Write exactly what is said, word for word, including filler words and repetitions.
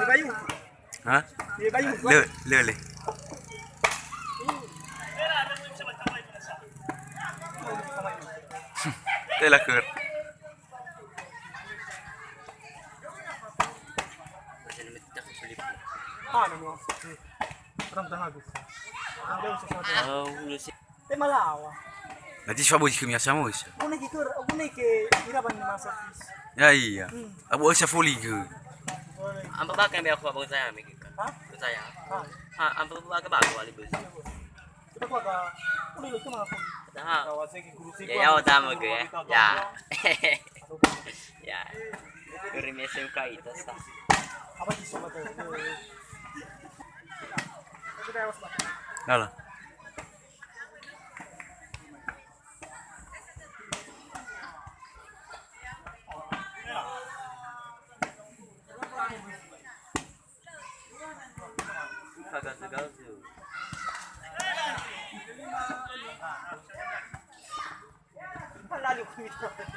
Bayu. Ha? Bayu. Le, le, le. Tela ker. Ah, no, no. Orang tengah habis. Ada usaha. Oh, udah sih. Te malaŵa. Na zi fabözi khömi asa möi sa. Guna ki kör, guna ke ira ban masa fis. Ya iya. Hmm. Abu asa foli gö. Ampa bakal be aku abang saya mikir kan. Hah? Saya. Hah? Ha, ampa bakal bagus wali bözi. Kita kuat ka. Udah lu cuma aku. Dah. Ya, ya, utama ke ya. Ya. Ya. Dari S M K itu sah. Apa sih sobat tuh? Kita awas, Pak. Alah. Kagak segala sih. Lalu kita.